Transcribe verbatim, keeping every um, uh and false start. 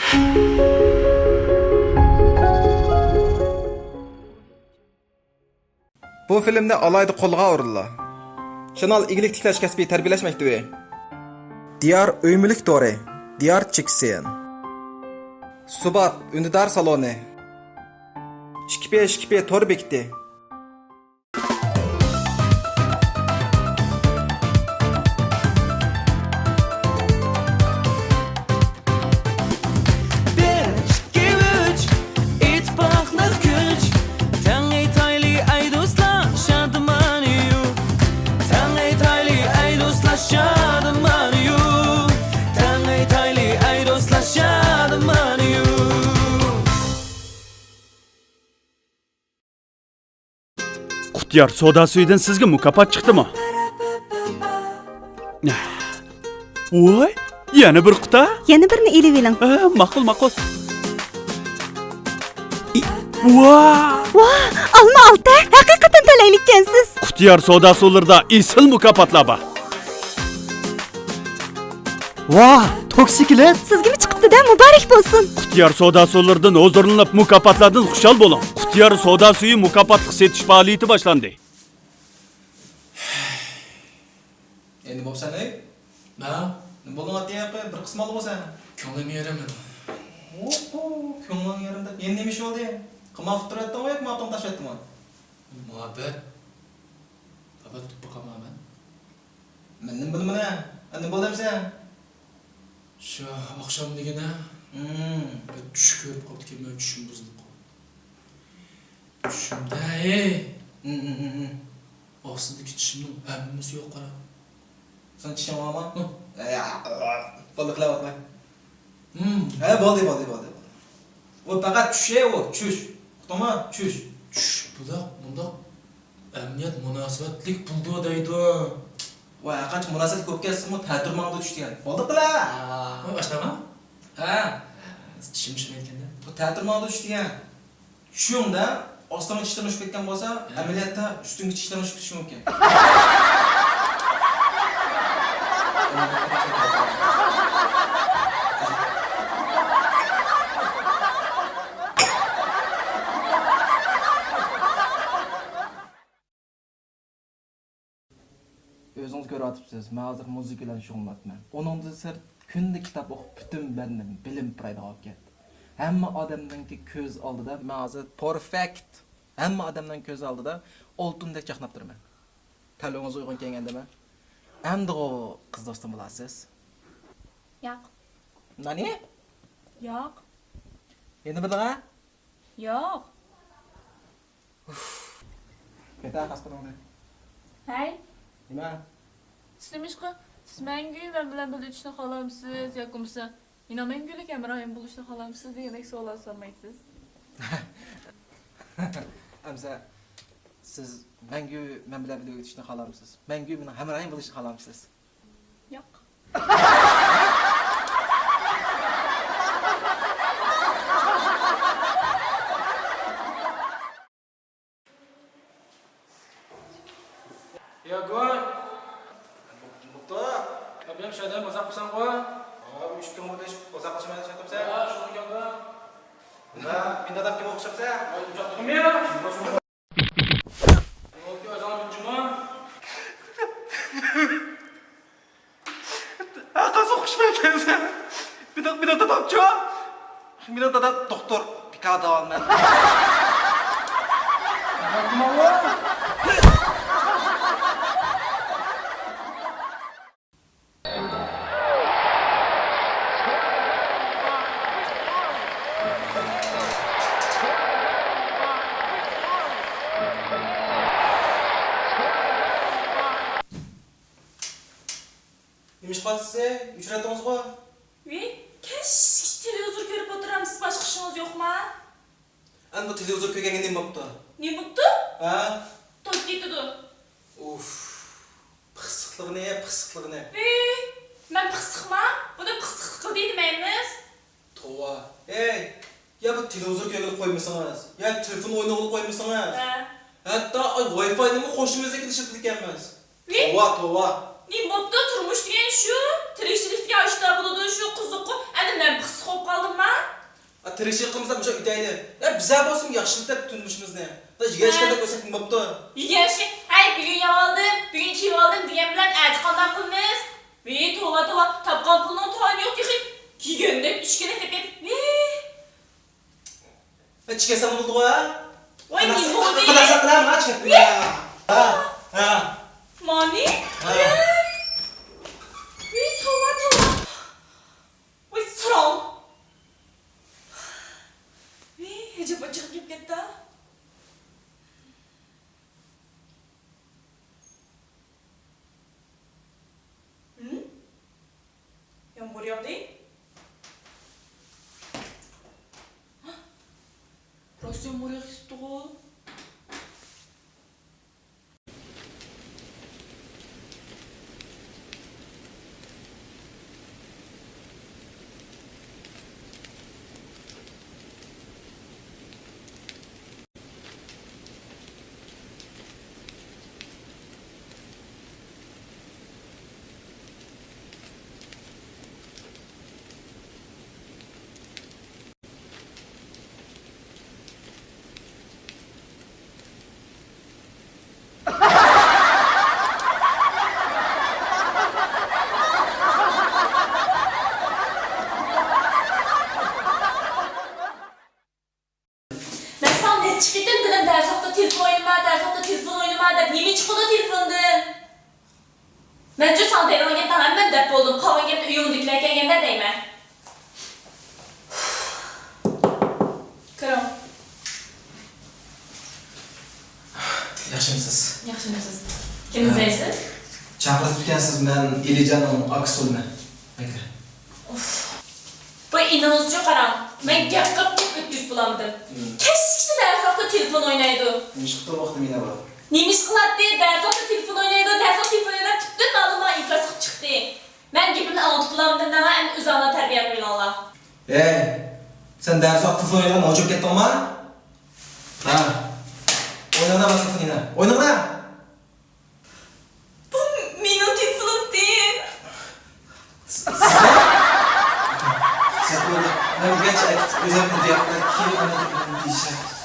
بۇ فىلىمنى ئالاھىدە قوللىغان ئورۇنلار: شانال ئىگىلىك تىكلەش كەسپىي تەربىيەلەش مەكتىۋى، دىيار ئۆي مۈلۈك تورى، دىيار چىكسىن، سۇبات ئۈندىدار سالونى، ئىككى پى ئىككى پى تور بېكىتى. بىر، ئىككى، ئۈچ، ئىتتىپاقلىق كۈچ. تەڭ ئېيتايلى ئەي دوستلار، شادىمانى يۇ. تەڭ ئېيتايلى ئەي دوستلار، شادىمانى يۇ. تەڭ ئېيتايلى ئەي دوستلار، شادىمانى يۇ. قۇتيار سودا سۈيىدىن سىزگە مۇكاپات چىقتىمۇ؟ ۋوي، يەنە بىر قۇتا؟ يەنە بىرنى ئېلىۋېلىڭ. ئە، ماقۇل، ماقۇل. ۋا! ۋا، ئالما ئالتە، ھەقىقەتەن تەلەيلىككەنسىز. قۇتيار سودا سۇلىرىدا ئېسىل مۇكاپاتلار بار. ۋاھ، توكسىكلېت! سىزگىمۇ چىقىپتۇ-دە، مۇبارەك بولسۇن! قۇتيار سودا سۇلىرىدىن ھۇزۇرلىنىپ، مۇكاپاتلاردىن خۇشال بولۇڭ! قۇتيار سودا سۈيى مۇكاپاتلىق سېتىش پائالىيىتى باشلاندى. ئەي، نېمە بوپسەن، ئەي؟ ھە؟ نېمە بولدۇڭ ئاتىياقى؟ بىر قىسما ئالغۇ سەن. كۆڭلۈم يېرىم. ئوھو، كۆڭلۈڭ يېرىم دەپ يەنە نېمە ئىش بولدى؟ قىمار ئۇتتۇرۇۋەتتىڭغۇ ياكى مۇھەببەتنى تاشلىۋەتتىڭمۇ؟ مۇھەببەت؟ مۇھەببەت ئۇتۇپ باقامەن مەن. مەن نېمە بىلىمەن ھە؟ ئەنە بولدى ئەمسە. شۇ ئاخشام دېگىنە، ھىم، بىر چۈش كۆرۈپ قاپتىكەنمەن، چۈشۈم بۇزۇلۇپ قاپتۇ. چۈشۈمدە، ھېي! ھىم، ھىم، ھىم، ھىم. ئاستىدىكى چىشىمنىڭ ھەممىسى يوق، قارا. سېنىڭ چىشىڭ بارمۇ؟ ھىم. ئەي، بولدى، قىلىۋاتماي. ھىم. ھە، بولدى، بولدى، بولدى، بولدى. ئۇ پەقەت چۈش، ئۇ چۈش. ئۇقتۇڭمۇ؟ چۈش. چۈش بۇنداق، بۇنداق ئەمەلىيەت مۇناسىۋەتلىك بولىدۇ دەيدۇ. ۋاي، ھەرقانچە مۇناسىۋەتلىك بولۇپ كەتسىمۇ، تەتۈر ماڭىدۇ چۈش دېگەن. بولدى قىلا. ۋاي، ئاشتاما؟ ھە. چىشىم چۈشمەيدىكەن-دە. بۇ تەتۈر ماڭىدۇ چۈش دېگەن. چۈشۈڭدە ئاستىڭغا چىشلىرىڭ چۈشۈپ كەتكەن بولسا، ھە، ئەمەلىيەتتە ئۈستۈڭگە چىشلىرىڭ چۈشۈپ كېتىشى مۇمكىن. ئۆزىڭىز كۆرۈۋاتىپسىز، مەن ھازىر مۇزىكا بىلەن شۇغۇللىنىۋاتىمەن. ئۇنىڭدىن سىرت، كۈندە كىتاب ئوقۇپ، پۈتۈن بەدىنىم بىلىم پۇرايدىغان بولۇپ كەتتى. ھەممە ئادەمنىڭكى كۆز ئالدىدا مەن ھازىر پېرفېكت. ھەممە ئادەمنىڭ كۆز ئالدىدا ئالتۇندەك چاقناپ تۇرىمەن. تەلىپىڭىز ئۇيغۇن كەلگەندىمۇ؟ ئەمدىغۇ قىز دوستۇم بولارسىز. ياق. نانى؟ ياق. يەنە بىر دەڭە؟ ياق. ئۇف. كېتە قاسقىنىڭدىن. ھەي. نېمە؟ سىز نېمىشقا، سىز مەڭگۈ مەن بىلەن بىللە ئۆتۈشنى خالامسىز ياكى بولمىسا يەنە مەڭگۈلۈك ھەمراھىم بولۇشنى خالامسىز دېگەندەك سوئاللار سورىمايسىز؟ ئەمسە، سىز مەڭگۈ مەن بىلەن بىللە ئۆتۈشنى خالامسىز؟ مەڭگۈ مېنىڭ ھەمراھىم بولۇشنى خالامسىز؟ ياق. يا گۇي. بوپتۇ. يا بىلەم شادىيەم ئۇزاق قىلساڭغۇ. ھا، ئۈچ كۈن بولدى، ئۇزاق قىلسىمەن دەپ ئۆتۈپسەن. ھا، شۇنىڭ گەپى. ھا، مېنى دادام كىم ئوخشاپسەن؟ ۋاي، ئۇزاق تۇرمىيا. ئۆزۈڭ بىلجىمۇ؟ ھە، قايسى ئوقۇش مەكتەپسەن؟ مېنىڭ، مېنىڭ دادامچۇ؟ مېنىڭ دادام دوختۇر، بىكار داۋالىمەن. نېمە ئىش قىلىۋاتىسىز؟ ئۆچۈرۈۋەتتىڭىزغۇ؟ ۋىي، كەچكىچە تېلېۋىزور كۆرۈپ ئولتۇرامسىز، باشقا ئىشىڭىز يوقما؟ ئەنە بۇ تېلېۋىزور كۆرگەنگە نېمە بوپتۇ؟ نېمە بوپتۇ؟ ھە؟ توك كېتىدۇ. ئۇف، پىخسىقلىقىنى، پىخسىقلىقىنى. ۋىي، مەن پىخسىقما؟ بۇنى پىخسىقلىق دېمەيمىز. توۋا. ھەي، يا بۇ تېلېۋىزور كۆرگىلى قويمىسىڭىز، يا تېلېفون ئوينىغىلى قويمىسىڭىز. ھە. ھەتتا ئاي ۋاي فاينىمۇ قوشنىمىزنىڭكىدىن ئىشلىتىدىكەنمىز. نېمە؟ توۋا، توۋا. نېمە بوپتۇ؟ تۇرمۇش دېگەن شۇ. تىرىكچىلىك دېگەن ئاشۇنداق بولىدۇ، شۇ قىزىققۇ. ئەنە مەن پىخسىق بولۇپ قالدىمما؟ تىرىكچىلىك قىلمىساق مۇشۇ ئۆتەيلى. يا بىزە بولسۇن ياخشىلىتىپ تۇرمۇشىمىزنى. يېگەن ئىچكەندەك ئۆتسەك نېمە بوپتۇ؟ يېگەن ئىچكەن، ھەي، بۈگۈن يەۋالدىم، بۈگۈن كىيىۋالدىم دېگەن بىلەن ئەتە قانداق قىلىمىز؟ ۋىي، توۋا، توۋا، تاپقان پۇلنىڭ تايىنى يوق تېخى. كىيگەندەك ئىچكەندەك دەپ كەتتى. ۋىي. ئىچكەنسەم بولدىغۇ ھە؟ ۋاي، نېمە بولدى؟ قانداق ساقلام ھا چىقىپ. ھە ھە. مانى؟ ھە. ۋىي، توۋا، توۋا. ۋاي، ساراڭ. ۋىي، ھىجاب ئاچچىقىم كېلىپ كەتتى. ھىم؟ يامغۇر ياغدى. راست يامغۇر ياغىپ كېتىپتىغۇ. مەن ساڭا نەچچە قېتىم دېدىم، دەرس ۋاقتىدا تېلېفون ئوينىما، دەرس ۋاقتىدا تېلېفون ئوينىما دەپ، نېمە چىقىدۇ تېلېفوندىن؟ مەنچۇ ساڭا دەيدىغان گەپنى ھەممىنى دەپ بولدۇم، قالغان گەپنى ئۆيۈڭدىكىلەر كەلگەندە دەيمەن. كىرىڭ. ياخشىمۇسىز؟ ياخشىمۇسىز؟ كىم ئىزدەيسىز؟ چاقىرىپتىكەنسىز، مەن ئېلىجاننىڭ ئاكىسى بولىمەن. ئاكا. ئۇف. بۇ ئىنىڭىزچۇ قاراڭ، مەن گەپ قىلىپ گەپ ئۆتكۈزۈپ بولامدىم. مم. كەچكىچە دەرس ۋاقتىدا تېلېفون ئوينايدۇ. نېمە ئىش قىپتۇ ۋاقتى مېنى بۇ؟ نېمە ئىش قىلاتتى؟ دەرس ۋاقتىدا تېلېفون ئوينايدۇ، دەرس ۋاقتىدا تېلېفون ئويناپ پۈتۈن مەلۇملار ئىنكاس قىلىپ چىقتى. مەن گېپىمنى ئاڭلىتىپ بولامدىم دەڭلار، ئەمدى ئۆزۈڭلار تەربىيە قىلىۋېلىڭلار. ھەي، سەن دەرس ۋاقتىدا تېلېفون ئوينىغان نوچىپ كەتتىڭما؟ ھە. ئويناڭلار باشقىسىنى يەنە. ئويناڭلار! بۇ مېنىڭ تېلېفونۇمتى. سىزنىڭ؟ سەت بولدى. مەن بىرگەنچە ئەكېتىپ ئۆزۈم ئىدىيە قىلىپ كېيىن ئانا تېلېفونۇمنى دېيىشەر.